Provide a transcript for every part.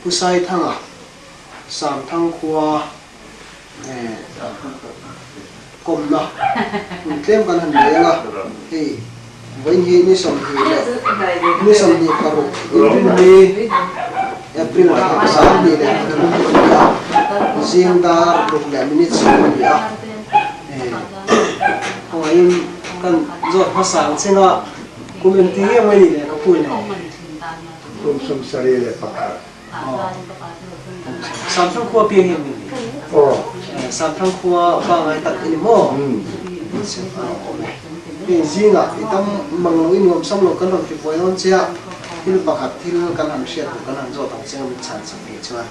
Pu Saithanga Samthang khua kawmna hun tlem kan han nei ang a, hei vawiin hi ni 20 leh ni 26 Inrinni April thla 23 a ni a, zing dar ruk leh minute sawm a ni a, khawngaihin kan zawt hmasa ang chin a, kum engti nge mai ni le ka pui le? Kum 71. Samthang khua piang em ni? Aw. Samthang khua pa ngai tak i ni maw? Hei zingah i tam mang lo i nuam sam lo kan rawn ti buai dawn che a, thil pakhat thil kan han hriat duh kan han zawt ang che min chhan chak theih chuan.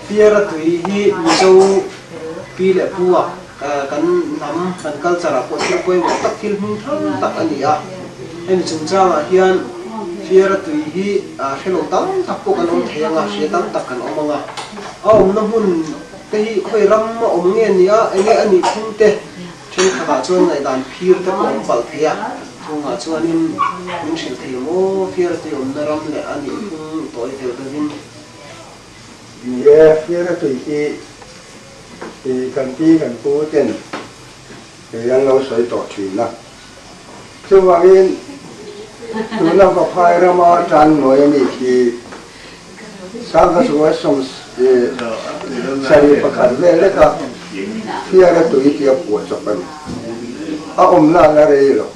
Piara tui hi Mizo pi leh pu ah kan hnam kan culture ah pawh thil pawimawh tak thil hming thang tak a ni a. Hemi chungchangah hian Fiara tui hi hre lo tam tak pawh kan awm thei ang a, hria tam tak kan awm ang a. A awmna hmun te hi khawi ram a awm nge ni a, enge a nih phung te thenkhatah chuan ngaihdan phir te pawh awm palh thei a. Chungah chuanin min hrilh thei maw Fiara tui awmna ram leh a nih phung tawi vel deuhin. Ni e, Fiara tui hi kan pi kan pu ten Kei an lo sawi tawh thin a. Chuvangin tuna Vaphai rama tan nawi a nih khi Sangha 71 vel leka Fiara tui tia phuah chawp a ni. A awmna a la rei lo.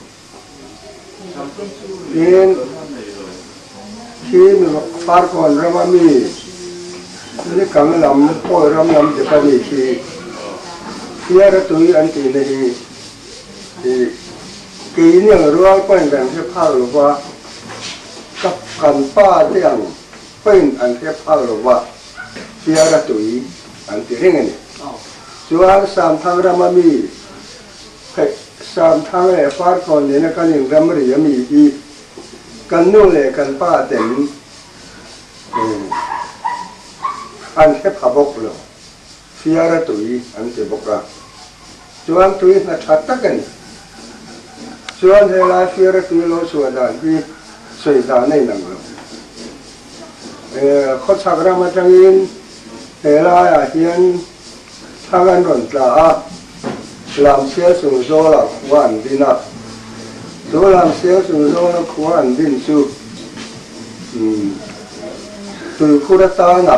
Tin, khi Farkawn rama mi Nikang lam, Pawi ram lam dep a nih khi Fiara tui an tihna hi keini ang rual pawhin kan hre phak lo va, ka kan pa te ang pawhin an hre phak lo va, Fiara tui an ti reng a ni. Chuan Samthang rama mi Hei, Samthang leh Farkawn nena kan inramri a mi hi kan nu leh kan pa ten an hre pha bawk lo, Fiara tui an ti bawk a, chuan tui hna tha tak a ni. Chuan helai Fiara tui lo chhuah dan hi sawi dan a inang lo. Khawchhak ram atangin helaiah hian Thang an rawn tla a, Lamsial chung zawlah khua an din a. Chu Lamsial chung zawla khua an din chu tuikhur atana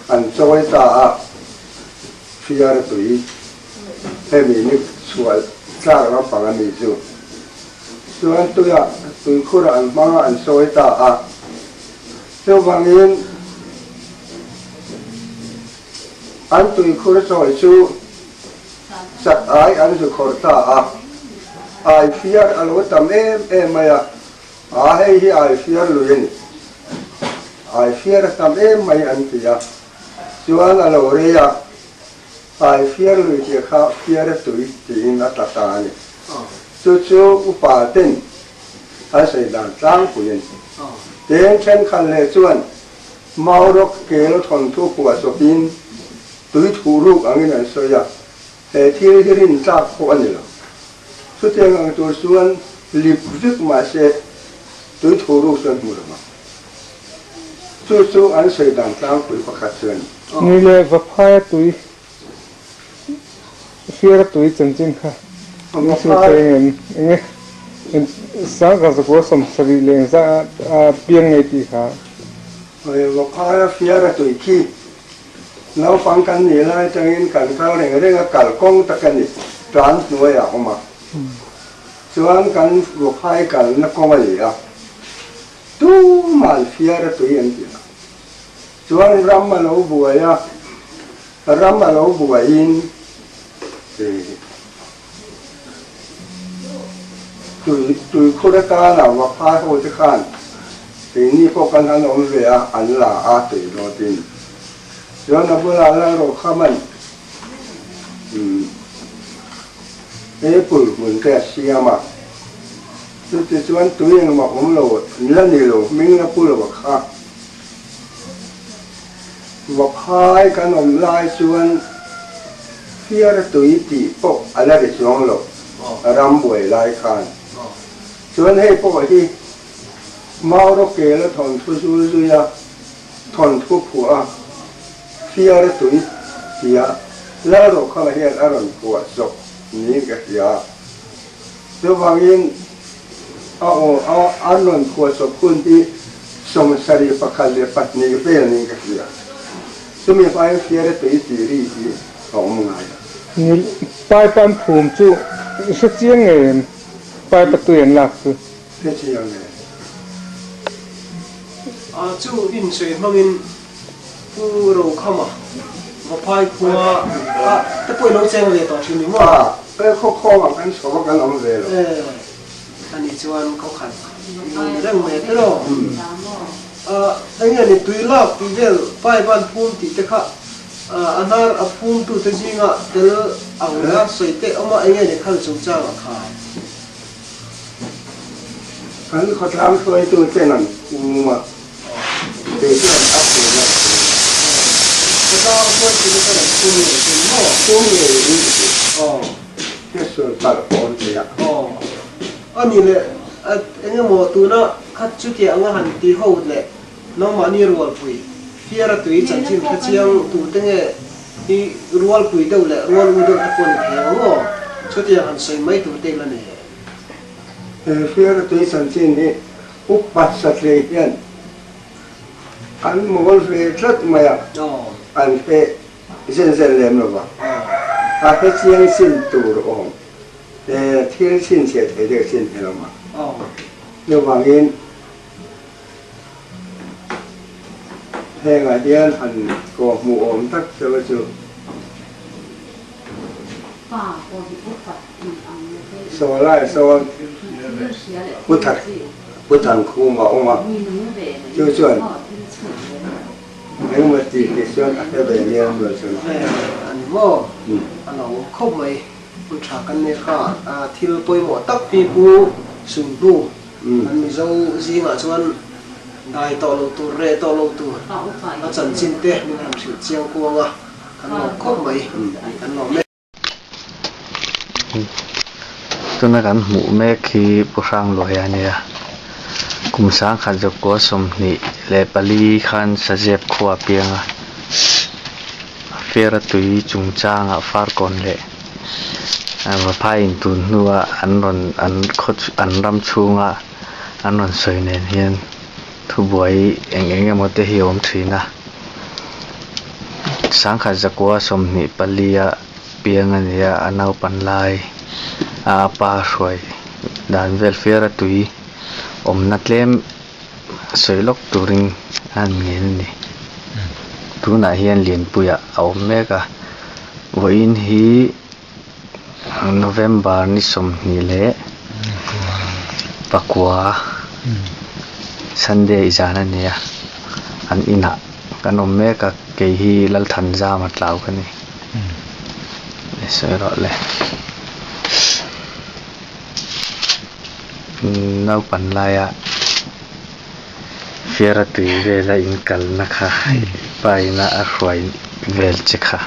an chawi ta a, Fiara tui hemi ni chhuah tlak lampang a ni chu. Chuan tuiah tuikhurah an hmang a, an chawi ta a. Chuvangin an tuikhur chawi chu chak ai an zu khawrh ta a, ai fiar a lo tam em em mai a, a hei hi ai fiar lui a ni, ai fiar a tam em mai an ti a, chuan a lo rei a, ai fiar lui tih kha fiar a tui tiin a tla ta a ni. Chu chu upa ten an sawi dan tlangpui a ni. Tin, thenkhat leh chuan Maurawk kel thawnthu phuah chawpin tui thuh ruk angin an sawi a, he thil hi rin tlak pawh a ni lo. Chutiang ang tur chuan lip vek mah se tui thuh ruk chuan hmu lo ang. Chu chu an sawi dan tlangpui pakhat chu a ni. Ni leh Vaphaia tui Fiara tui chanchin kha min sawi thei ang em? Enge 1970 leh engzah a piang ngei tih kha? Vawkhaia fiara tui khi naupang kan nih lai atangin kan kal reng reng a, kal kawng tak a ni, tan hnuaiah a awm a. Chuan kan Vawkhai kalna kawng a ni a, tuman fiara tui an ti lo. Chuan ram a lo buai a, Ram a lo buaiin tui tuikhur atana Vaphai ho te khan keini pawh kan han awm ve a, an la a tui dawtin. Chuan a bulah Lalrokhama'n apple hmun te a siam a, chutichuan tui engmah awm lo la ni lo, hming la pu lo a kha. Vaphai kan awm lai chuan fiara tui tih pawh a la ri chuang lo, ram buai lai khan. Chuan hei pawh hi Mauro Kela thawnthu zul zui a, Thawnthu phuah a Fiara tui tia Lalrokhama hian a rawn phuah chawp niin ka hria a. Chuvangin a aw a an rawn phuah chawp hun hi 72 vel niin ka hria. Chumi hmain Fiara tui tih ri hi a awm ngai lo. Ni, pipe an phum chu i hre chiang ngei em? Pipe a tui an lak chu. Hre chiang ngei. Chu insawi hmangin Pu Rokhama Vaphai khua ah te pawh i lo cheng ve tawh thin ni maw? A, he khaw khawngah kan chho a kan awm ve lo. E, ani chuan khaw khat i lo ni reng mai a tiraw? A, eng nge ni tui lak tih vel pipe an phum tih te kha a hnar a phum tu te zingah tel ang a sawi teh awm a, eng nge ni khal chungchang ah kha? Kan khawtlang hruaitu ten an um a, kei chuan a phum a phum a. Khawtlang hruaitu te chuan an phum ngei thin maw? Phum ngei in ti thin. Hresual palh pawh awm thei a. A nih leh eng emaw tuna khat chutia anga han ti ho leh nangmahni rualpui fiara tui chanchin hre chiang tute nge i rualpui deuh leh rual u deuh te pawh ni thei ang aw? Chutiang han sawi mai tur te ila nei. He fiara tui chanchin hi upa sathlei hian an mawl ve tlat mai a, an hre zen zen lem lo va, a hre chiang chin tur awm thil chhinchhiah thei deuh chin hi lo a. Chuvangin hengah hian han kawhhmuh awm tak chu chu. Saw lai sawn Pu Thankhuma a awm a, chu chuan engemaw tih tih chuan a hre ve mial mial chu. A ni maw? A lo awm khawp mai. Hun tha kan nei kha thil pawimawh tak pi Pu Sunhnu kan Mizo zingah chuan dai tawh lo tur, reh tawh lo tur a chanchin te min han hrilh chiang kuang a, kan lawm khawp mai, kan lawm e. Tuna kan hmuh mek hi Pu Hrangluaia a nia. Kum sangkhat zakua 24 khan Sazep khua a piang a. Fiara tui chungchangah Farkawn leh Vaphai in tun hnua an rawn an khaw an ram chhunga an rawn sawi nen hian Thubuai eng eng emaw te hi a awm thin a, sangkhat zakua 24 a piang a ni a, a naupan lai a a pa hruai dan vel fiar a tui awmna tlem sawi lawk turin a han ngen a ni. Tunah hian Lianpuiah a awm mek a, vawiin hi November ni 29 Sunday zan a ni a, an inah kan awm mek a, kei hi Lalthanzama tlau ka ni. Sawi rawh le. Naupan laia Fiara tui vela inkalna kha pa ina a hruai vel che kha.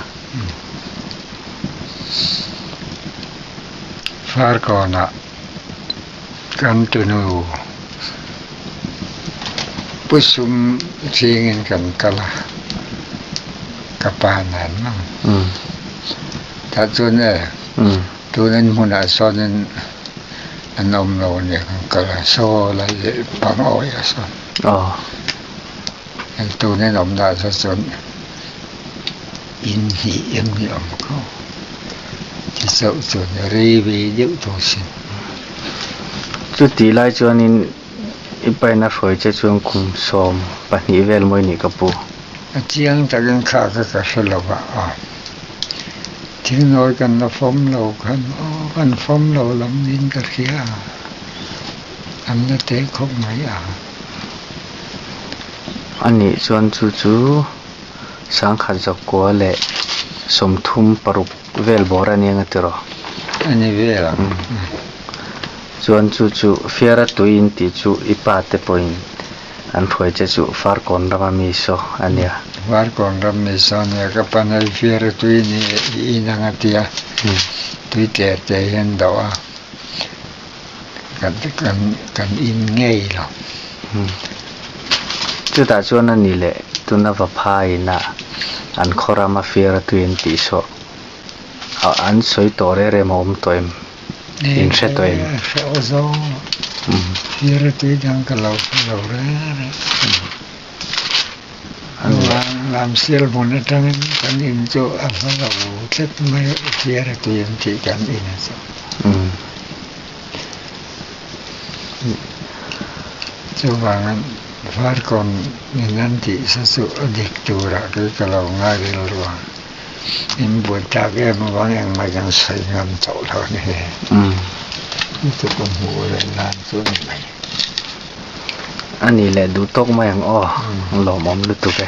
Farkawnah kan tunu Pu Sum chingin kan kal a, ka pa nen mang. Tah chuan e, tun in hmunah sawnin an awm lo a nia kan kal a, saw lai leh pang awih a sawn. Tun in awm dah saw chuan in hnih em ni awm kho ti chauh chuan rei ve deuh tawh sin. Chutih lai chuanin i paina hruai che chuan kum 12 vel mawi nih ka pu. A chiang takin kha kha ka hre lo va aw. Thil nawi kan la fawm lo khan aw kan fawm lo lam niin ka hria a, an la teh khawp mai a. A nih chuan chu chu 1936 vel bawr a nia nga tiraw? A ni vel ang. Chuan chu chu Fiara tui in tih chu i pa te pawhin an hruai che chu Farkawn rama mi saw a nia. Farkawn ram mi saw a nia, ka pa nei Fiara tui ni i in ang a tia, tui tler te hian doh a. Kan in ngei lo. Chutah chuan a ni leh Tuna Vaphai inah an khaw rama fiar a tui an tih saw an sawi tawh reng reng a awm tawh em? In hre tawh em? Hre aw zawng fiar a tui dang ka lo hre lo reng reng. Lamsial hmun atangin kan in chu a hla lo tlat mai a, fiar a tui an tih kan in a chu. Chuvangin Farkawn in an tih sa chu a dik turah kei ka lo ngai rilru a, in buai tak em avang engmah kan sawi ngam tawh lo a ni. Chu ka hmuh leh nan chu a ni mai. A nih leh duh tawk mai ang aw, lawmawm lutuk e.